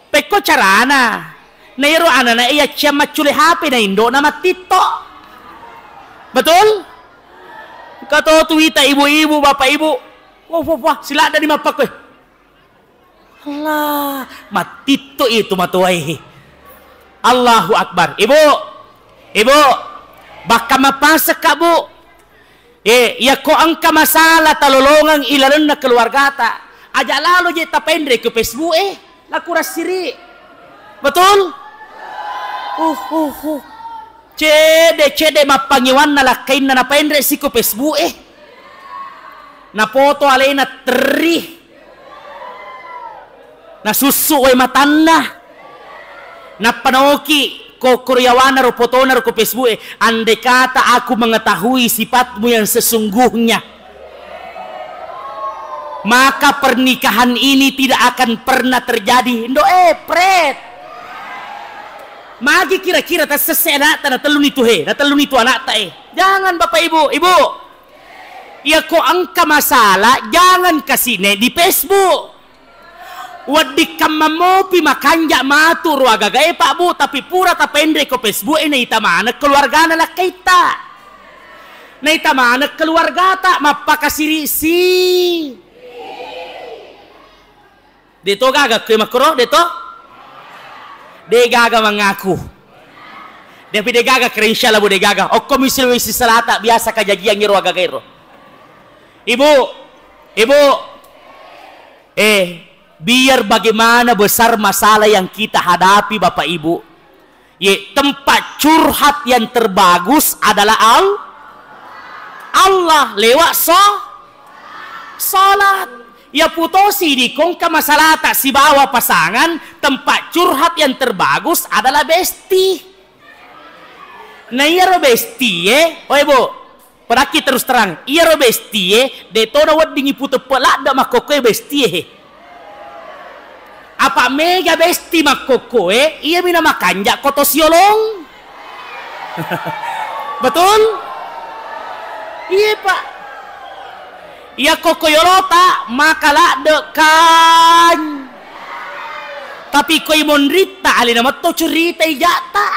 Pekko carana? Na iyaro anana iya ciang maccule H P na indona mattitto. Betul? Engka to tu wita ibu-ibu, bapak ibu. Wah, wah, wah, siladda di mappakkoe. Allah, mattitto itu matoae. Allahu Akbar. Ibu, ibu, bakka mapasekka, Bu. Eh, yakko engka masalah talolongeng ilalenna keluargata, aja lalo je tapenre ke Facebook e, lakurang siri. Betul? Uh, uh, uh. Cede, cede mappangiwanna lakkainna napenre si ko Facebook e. Napoto alena terri. Nasussu wae matanna. Nappa naoki ko, koro yawana ro potona ro ko Facebook e, "Andai kata aku mengetahui sifatmu yang sesungguhnya, maka pernikahan ini tidak akan pernah terjadi." Ndo, eh, pret. Magi kira-kira tassesse anakta na telluni tu he, na telluni tu anakta e. Jangan, Bapak Ibu, Ibu. Iyako engka masalah, jangan kasih naik di Facebook. Wedding kammammopi makanja matu ro agagae, Pak Bu, tapi pura tapenre ko Facebook e, naita maneng keluargana lakkaitta. Naita maneng keluargata, mappakasirisi. Deto gaga kue makkoro, deto? De gaga mangaku. Tapi de gaga kere, insyaallah, Bu, de gaga. Okko misil wisi salata biasa kajajiang iro agaga iro. Ibu, Ibu, eh, biar bagaimana besar masalah yang kita hadapi, Bapak Ibu, ye, tempat curhat yang terbagus adalah Al-, Allah lewat so-, salat. Ya putosi dikongka masalata sibawa pasangan, tempat curhat yang terbagus adalah besti. Nah, iyaro bestie, oe, Bu, padakki terus terang, iyaro bestie, de to naweddingi puteppe ladde makkokkoe bestie he. Apa mega besti makkokkoe, iyami namakanja ko to siolong. Betul? Iya, Pak. Iya, kokko yolota, maka ladde kan. Tapi koi monritta, alena metto curita ijata.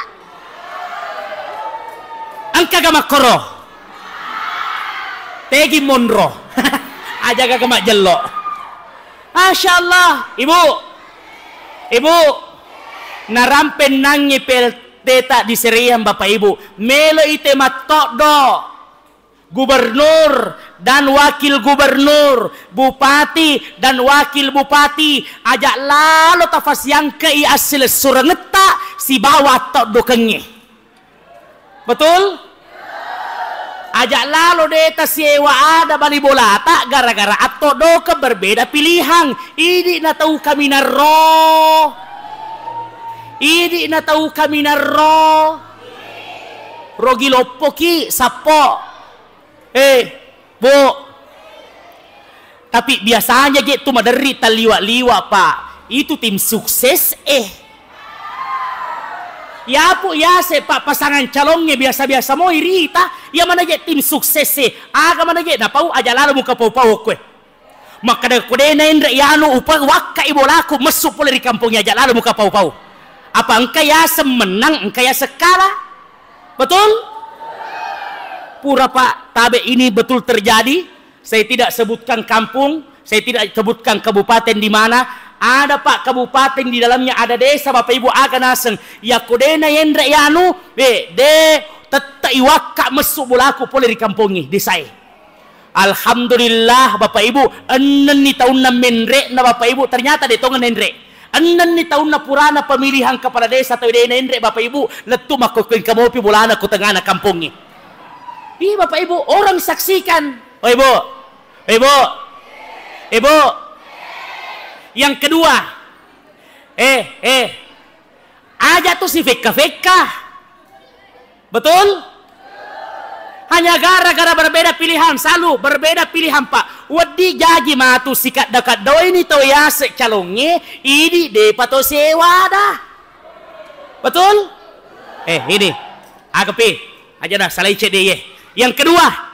Engkaga makkoro? Tegi monro. Aja gaga majjello. Masya Allah, Ibu. Ibu. Narampe nangi P L T ta di Sereang, Bapak Ibu. Melo ite mattoddo. Gubernur dan wakil gubernur, bupati dan wakil bupati, aja lalo tafasiangkei assilessurengetta sibawa attoddokengnge. Betul? Aja lalo de tasiewa ada bali bolata gara-gara attoddokeng berbeda pilihan. Idi na tau kaminarro. Idi na tau kaminarro. Rogi loppoki sappo. Eh, Bu. Tapi biasanya je tu maderri talliwa-liwa, Pak. Itu tim sukses e. Yapu yase pa pasangan calongnge biasa-biasa moi rita, iya mana je tim sukses e. Aga mana je napau aja lalo muka pau-pau koe. Makkeda ko de naenre yanu upa wakka i bolaku messu pole ri kampongnge aja lalo muka pau-pau. Apa engka yaseng mennang, engka yaseng kala. Betul? Pura, Pak, tabe ini betul terjadi. Saya tidak sebutkan kampung, saya tidak sebutkan kabupaten di mana. Ada, Pak, kabupaten di dalamnya ada desa, Bapak Ibu, aga naseng. Yakko de naenre yanu, be, de tette iwakka messu bolaku pole ri kampongnge, desae. Alhamdulillah, Bapak Ibu, ennenni taunna menre'na Bapak Ibu, ternyata de tongeng enre. Ennenni taunna purana pemilihan kepala desa tau de naenre Bapak Ibu, lettu makkokkoe engka mopi bolana ko tengana kampongnge. Ih, Bapak Ibu, orang saksikan. Oh, Ibu. Ibu. Ibu. Yang kedua. Eh, eh. Aja tu si fekka-fekka. Betul? Hanya gara-gara berbeda pilihan, selalu berbeda pilihan, Pak. Wedding jaji matu sikadda-kaddaini tau yase calongnge, idi depa to sewa ada. Betul? Eh, ini. Agapi. Aja dah, salai cedde ye. Yang kedua,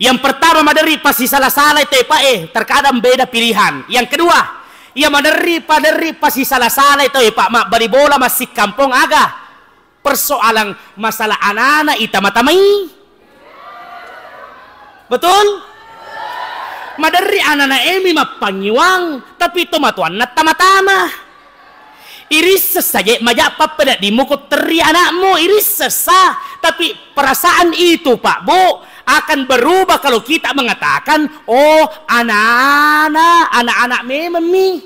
yang pertama, maderri passisala-salai tau epa e, terkadang beda pilihan. Yang kedua, iya maderri, paderri passisala-salai tau epa mabbali bola massikkampong aga? Persoalan masalah anana itama-tamai. Betul? Maderri anana emi mappangiwang, tapi tomatoanna tama-tama. Irisseng saja maja pappedaddimmu ko terri anakmu, irisseng sa. Tapi perasaan itu, Pak, Bu, akan berubah kalau kita mengatakan, "Oh, anak-anak, anak-anak memang mi."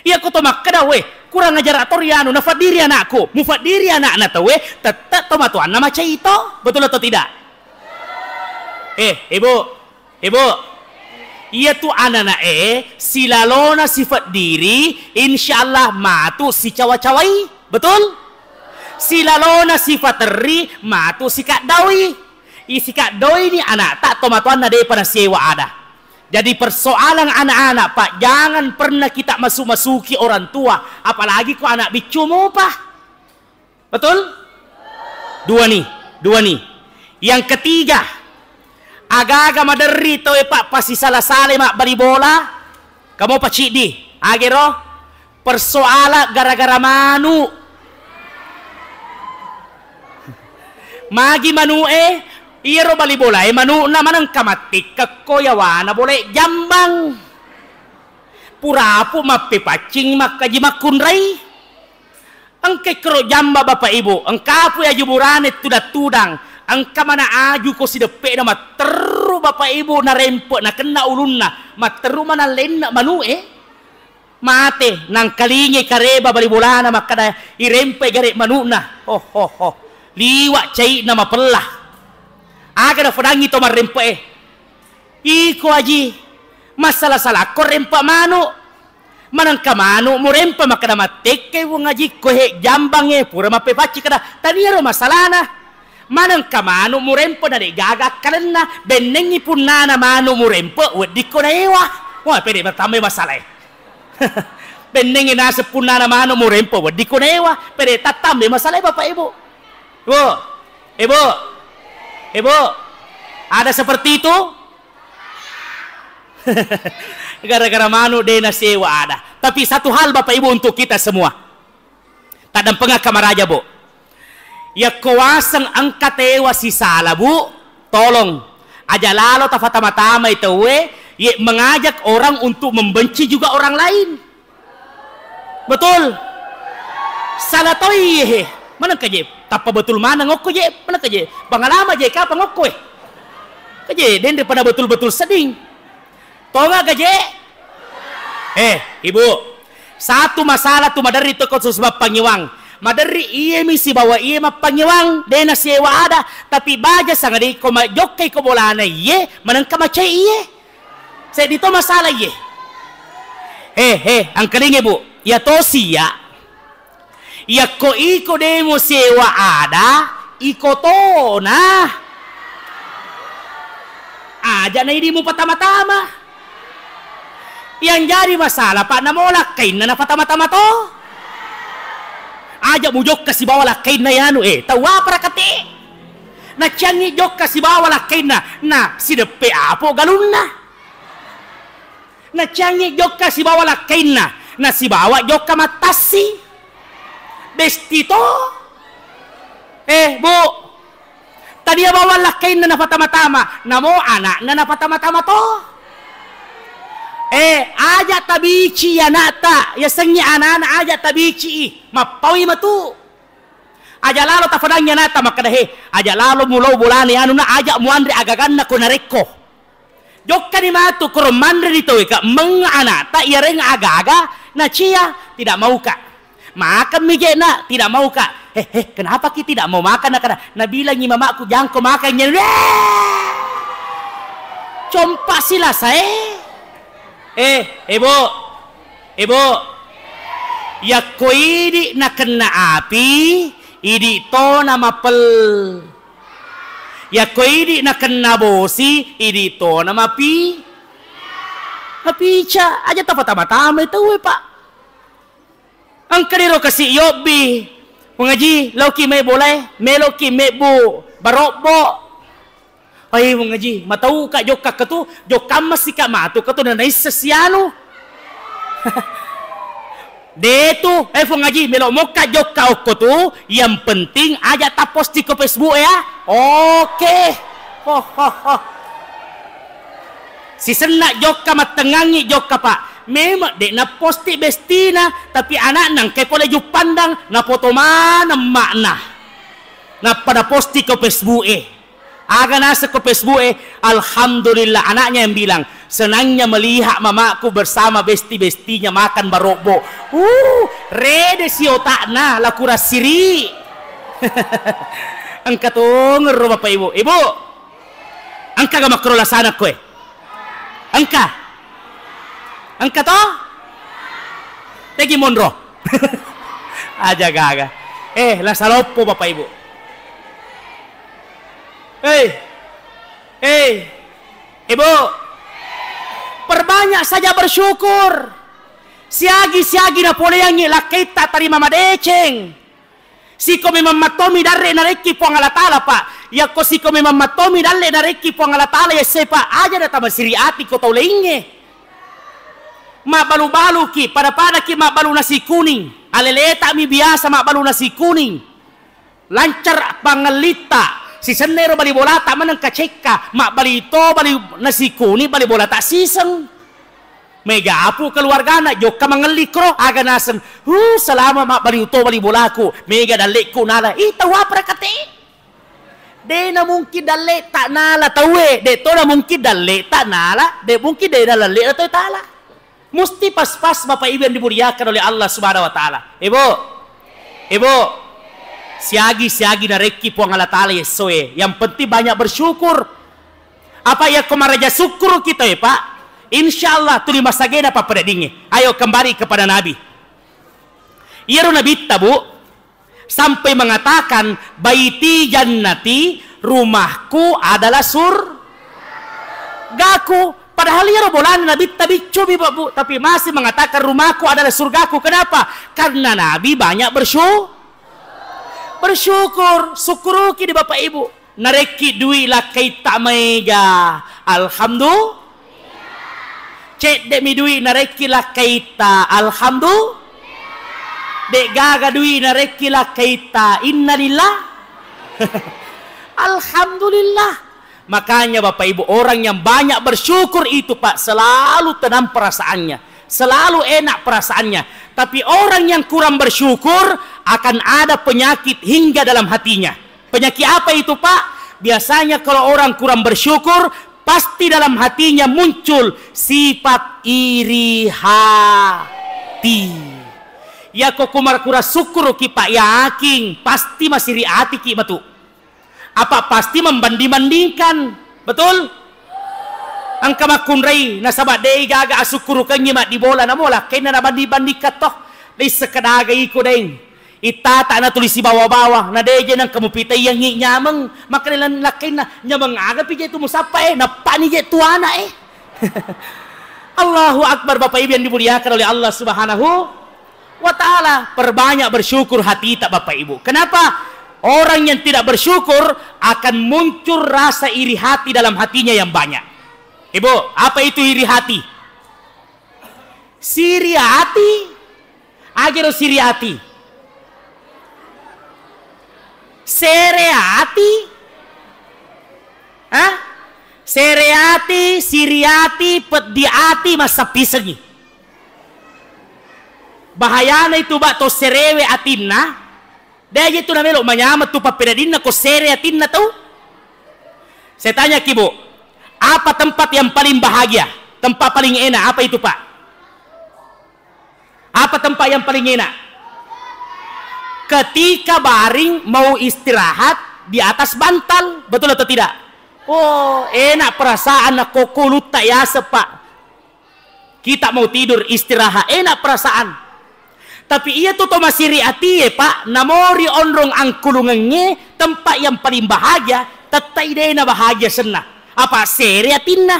Iya ko to makkeda, "We, kurang ajar ator yanu, nafaddiri anakku." Mufaddiri anakna tauwe, tette tomatoanna macai to. Betul atau tidak? Eh, Ibu, Ibu, iyatu anana'e silalona sifat diri, insyaallah matu sicawa-cawai. Betul? Silalona sifaterri matu sikaddaui. Isikaddaui ni anakta tomatoanna depa nasiewa ada. Jadi persoalan anak-anak, Pak, jangan pernah kita masuk-masuki orang tua, apalagi ko anak biccu mupa. Betul? Dua ni, dua ni. Yang ketiga, aga-aga maderri tau e, Pak, passisala-salai mabbali bola, kamo paciddi, agero persoala gara-gara manu. Magi manu e, iyaro bali bola e manu'na manengka mattikkekko yawana bola e jambang. Purapu mappepaccing makkaji makkunrai. Engka ikkero jamba, Bapak Ibu, engka pu aju burane tudang-tudang, engka mana aju ko sideppe'na matterru, Bapak Ibu, narempe nakenna ulunna, matterru mana lenne manu'e, mate, nangkalingai kareba bali bolana makkada irempe gare manu'na. Ho, ho, ho. Liwa cai'na mapella. Aga nafadangi to marrempe'e. Iko aji, massala-salakko rempa manu. Manengka manu murempa makkeda mattekkai wong aji ko he jambangnge pura mappepacci kada taniaro masalana. Manengka manu murempa na de'gaga akkalenna, bennengngi punnana manu murempa weddikko naewa. Wah, pede bertambai masalae. Bennengngi naseng punnana manu murempa weddikko naewa, pede tattambai masalae Bapak Ibu. Bu, Ibu, Ibu, ada seperti itu? Gara-gara manu de nasewa ada. Tapi satu hal Bapak Ibu untuk kita semua. Taddampengakka maraja, Bu. Yakko waseng engka tewa sisala, Bu, tolong aja lalo tafatama-tamai tauwe ye mengajak orang untuk membenci juga orang lain. Betul. Salah toi ye he. Manengka je, tappa betul maneng okko je, manengka je. Pangalama je kapang okko e. Kaje, denre pada betul-betul seding. Tonga gaje? Eh, Ibu. Satu masalah tu maderri to ko susu mappangiwang. Maderri iye mi sibawa iye mappangiwang, de nasewa ada, tapi baja sangadiko majokkai ko bolana iye, manengka macai iye. Seddi to masalah iye. He, he, angkalinge, Bu. Iya tosi ya. Yakko iko demo sewa ada, iko tona. Aja na idi mupatama-tama. Yang jadi masalah, Pak, namo lakkainna nafatama-tama to. Aja mujokka sibawa lakkainna yanu, eh, tau apa rakate? Naciangi jokka sibawa lakkainna, na sideppe apo galunna. Naciangi jokka sibawa lakkainna, na sibawa jokka mattassi. Besti to. Eh, Bu. Tania bawang lakkainna nafatama-tama, namo anakna nafatama-tama to. Eh, aja tabici anakta, yasengnge anana aja tabici, mappaui matu. Aja lalo tafadangngi anakta makkeda, "He, aja lalo mulao bolana anuna, aja muanre agaganna ko narekko." Jokkani matu koro manreni tauwe ka mengnga anakta iyareng aga-aga nacia, tidak mauka. Makan mi je nak, tidak mauka. "He, he, kenapa ki tidak mau makan?" Nakana, "Nabilangi mamaku jangko makan je." Weh! Compa silasa, eh. Eh, Ibu. Ibu. Yakko idi nakenna api, idi to namapel. Yakko idi nakenna bosi, idi tona mapi-, mapica. Aja tafatama-tamai tauwe, Pak. Engka diro kasi yobbi. Wong Aji, laoki mai bolae, meloki mebbu barobbo. Ai, Wong Aji, matauka jokka ketu, jokka masika matu ketu na naisseng sianu. De tu, eh, Fong Aji, melo mokka jokka okko tu, yang penting aja taposti ko Facebook ya. Oke. Ho, ho, ho. Sisenna jokka mattengngangi jokka, Pak. Memang de naposti bestina, tapi anak nangke pole juppandang, nafoto maneng makna. Nappa naposti ko Facebook e. Aga naseng ko Facebook e, alhamdulillah, anaknya yang bilang, "Senangnya melihat mamaku bersama besti-bestinya makan barobbo." Uh, rede si otakna, la kurang siri. Engka tongeng ro Bapak Ibu. Ibu, engka ga makkoro lasana koe? Engka? Engka to? Tegi monro. Aja gaga. Eh, la saloppo Bapak Ibu. Hei, hei, Ibu, perbanyak saja bersyukur. Siagi-siagi napoleangngi lakkaitta tarima madeceng. Siko memang mattomi dalle narekki Puang Allah Taala, Pak. Yakko siko memang mattomi dalle narekki Puang Allah Taala, yesse, Pak, aja natamasiri ati ko tau laingnge. Mabbalu-baluki, pada-padaki mabbalu nasi kuning. Aleleta mi biasa mabbalu nasi kuning. Lancar pangellitta, sisenna ero bali bolata maneng kacekka, mabbali to bali nasi kuning, bali bolata siseng. Mega apu keluargana, jokka mangelli kro, aga naseng, "Huh, selama mabbali to bali bolaku, mega dallekku nala." Ih, tau apa rakate? De na mungkin dalleta nala tauwe, de to na mungkin dalleta nala, de mungkin de na dalleta tau tala. Musti pas-pas, Bapak Ibu yang dimuliakan oleh Allah Subhanahu wa Ta'ala. Ibu, Ibu, siagi-siagi narekki Puang Allah Ta'ala yessoe. Yang penting banyak bersyukur. Apa yakko maraja sukkuru kita ya, Pak? Insya Allah tuli masagena pappedaddingnge. Ayo kembali kepada Nabi. Iyaro Nabitta, Bu, sampai mengatakan, "Baiti jannati, rumahku adalah surgaku." Padahal iyaro bolana Nabitta biccu mi, Bu, tapi masih mengatakan, "Rumahku adalah surgaku." Kenapa? Karena Nabi banyak bersyu-, bersyukur. Sukkuruki di Bapak Ibu. Narekki dui lakkaitta maega, alhamdulillah. Cedde'mi dui narekki lakkaitta, alhamdulillah. De'gaga dui narekki lakkaitta, innalillah. Alhamdulillah. Makanya Bapak Ibu, orang yang banyak bersyukur itu, Pak, selalu tenang perasaannya, selalu enak perasaannya. Tapi orang yang kurang bersyukur akan ada penyakit hingga dalam hatinya. Penyakit apa itu, Pak? Biasanya kalau orang kurang bersyukur, pasti dalam hatinya muncul sifat iri hati. Yako kumara-kura sukkuruki, Pak, yakin pasti masiri atiki matu. Apa pasti membanding-bandingkan. Betul? Engka makkunrai, nasaba de'i gaga asukkurukengngi maddibola, namo lakkainna nabanding-bandingkan to. Dei sekadaga iko, deng. Ittata natuli sibawa-bawa, na deje nengka mupitaiyangngi nyameng, makkedalan lakkainna, "Nyameng agapi je tu musappa e, nappani je tu ana e." Allahu Akbar, Bapak Ibu yang dimuliakan oleh Allah Subhanahu wa Ta'ala. Perbanyak bersyukur hati kita, Bapak Ibu. Kenapa? Orang yang tidak bersyukur akan muncul rasa iri hati dalam hatinya yang banyak. Ibu, apa itu iri hati? Siri ati. Agero siri ati. Sere ati. Hah? Sere ati, siri ati, peddi ati, massappisengi. Bahayana itu, Pak, to serewe atinna. De' aja tu namelo manyameng tu pappedaddinna ko sere atinna tau. Saya tanya ki, Bu, apa tempat yang paling bahagia? Tempat paling enak apa itu, Pak? Apa tempat yang paling enak? Ketika baring mau istirahat di atas bantal, betul atau tidak? Oh, enak perasaan nakko kulutta yaseng, Pak. Kita mau tidur, istirahat, enak perasaan. Tapi iya tu to masiri atie, Pak, namori onrong angkulungengnge, tempat yang paling bahagia, tettai dena bahagia senna. Apa sere atinna?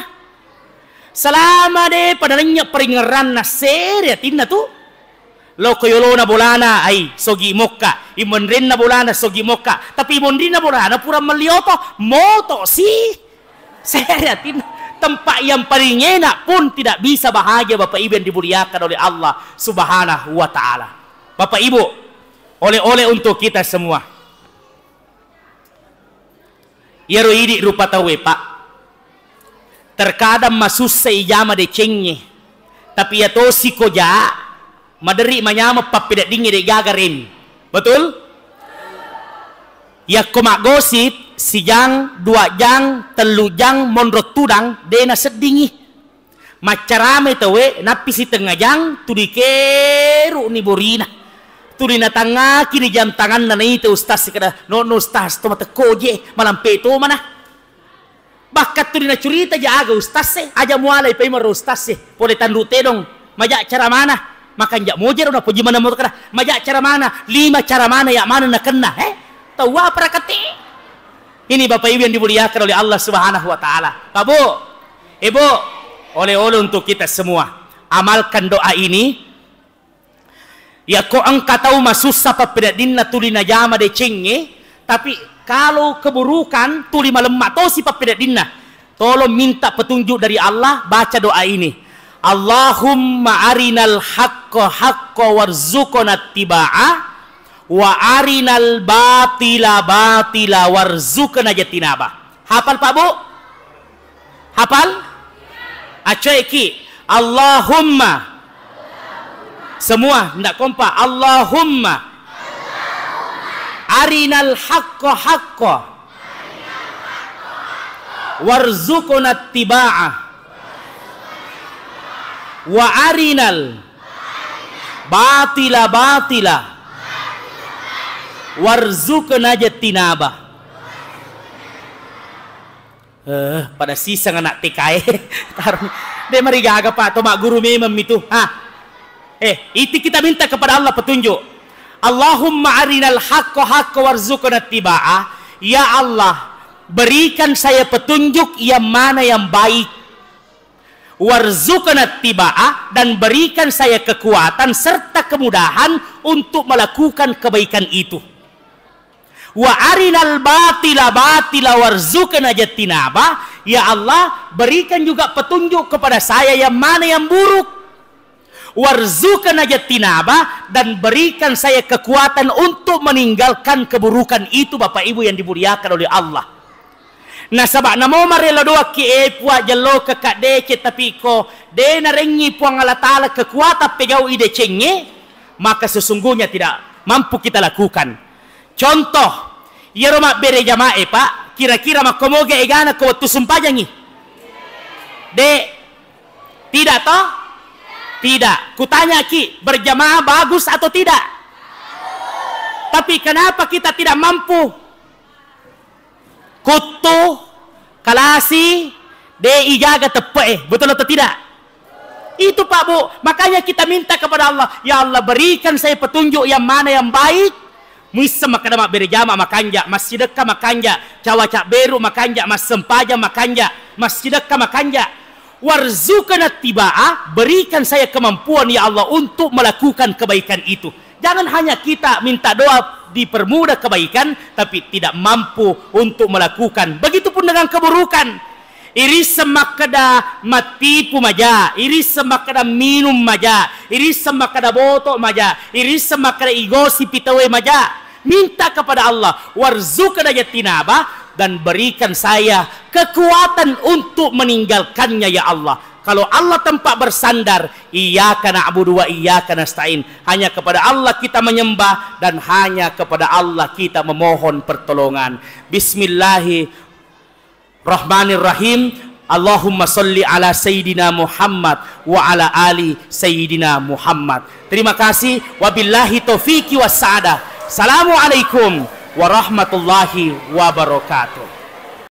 Selama de pada lennye peringeranna, sere atinna tu. Loko yolona bolana, ai, sogi mokka. Imonrinna bolana, sogi mokka. Tapi imonrinna bolana pura melli oto, moto si. Sere atinna. Tempat yang paling enak pun tidak bisa bahagia, Bapak Ibu yang dimuliakan oleh Allah Subhanahu wa Ta'ala. Bapak Ibu, oleh-oleh untuk kita semua. Iyaro idi rupa tauwe, Pak. Terkadang masussa ijama decengnge. Tapi iya tosi ko ja, maderri manyameng pappedaddingnge, de'gaga remi. Betul? Yakko maggosip, sijang, dua jang, tellu jang, monro tudang, de naseddingi. Maccaramai tauwe, nappi sitengnga jang, tuli keru'ni borina. Tuli natangngakini jam tanganna, naita ustaz, kada, "No, no, ustaz, to matekko je, malampe to mana." Bahkan tuli nacurita ja aga ustaz e, aja mualai paimeng ro ustaz e, pole tanru tedong, maja caramana, makanja mojero, napoji maneng moto kada, maja caramana, lima caramana ya maneng nakenna, eh? Tau apa rakate? Ini Bapak Ibu yang dimuliakan oleh Allah Subhanahu wa Ta'ala. Pak Bu, Ibu, oleh-oleh untuk kita semua. Amalkan doa ini. Yakko engka tau masussa pappedaddinna tuli najama decengnge, tapi kalau keburukan tuli malemma tosi pappedaddinna, tolong minta petunjuk dari Allah, baca doa ini. Allahumma arinal haqqa haqqa warzuqna tibaa, wa arinal batila batila warzuqna jatinaba. Hafal, Pak Bu? Hafal? Acoeki. Allahumma. Semua ndak kompak. Allahumma arinal haqqa haqqa warzuqna tibaa, wa arinal batila batila warzuqna jatinaba. Eh, pada siseng anak T K e. Tarung. De marigaga, Pak, to magguru memeng mitu. Ha. Eh, itu kita minta kepada Allah petunjuk. Allahumma arinal haqqa haqqa warzuqna tibaa. Ya Allah, berikan saya petunjuk yang mana yang baik. Warzuqna tibaa, dan berikan saya kekuatan serta kemudahan untuk melakukan kebaikan itu. Wa arinal batila batila warzuqna jatinaba. Ya Allah, berikan juga petunjuk kepada saya yang mana yang buruk. Warzuqna jatinaba, dan berikan saya kekuatan untuk meninggalkan keburukan itu, Bapak Ibu yang dimuliakan oleh Allah. Nasaba namo marelo doakki, e Puang, jello kekak deceng, tapi ko de narengngi Puang Allah Taala kekuatan pegau i decengnge, maka sesungguhnya tidak mampu kita lakukan. Contoh, iyaro mabbere jamae, Pak, kira-kira makkomoga egana ko wettu sumpajangngi? De, tidak toh? Tidak. Kutanyaki, berjamaah bagus atau tidak? Tapi kenapa kita tidak mampu? Kuttu, kalasi, de ijaga teppe'e. Betul atau tidak? Itu, Pak, Bu. Makanya kita minta kepada Allah, "Ya Allah, berikan saya petunjuk yang mana yang baik." Muisseng makkeda mabbere jama makanja, massidekka makanja, cawa cabberu makanja, massempajang makanja, massidekka makanja. Warzuqna ttiba'a, berikan saya kemampuan ya Allah untuk melakukan kebaikan itu. Jangan hanya kita minta doa dipermudah kebaikan, tapi tidak mampu untuk melakukan. Begitupun dengan keburukan. Irisseng makkeda mattipu maja, irisseng makkeda minum maja, irisseng makkeda boto maja, irisseng makkeda igosi pitawe maja. Minta kepada Allah, warzuqna jattinaba, dan berikan saya kekuatan untuk meninggalkannya, ya Allah. Kalau Allah tempat bersandar, iyyaka na'budu wa iyyaka nasta'in. Hanya kepada Allah kita menyembah dan hanya kepada Allah kita memohon pertolongan. Bismillahirrahmanirrahim. Allahumma salli ala Sayyidina Muhammad wa ala ali Sayyidina Muhammad. Terima kasih. Wabillahi taufiqi wassa'adah. Assalamualaikum warahmatullahi wabarakatuh.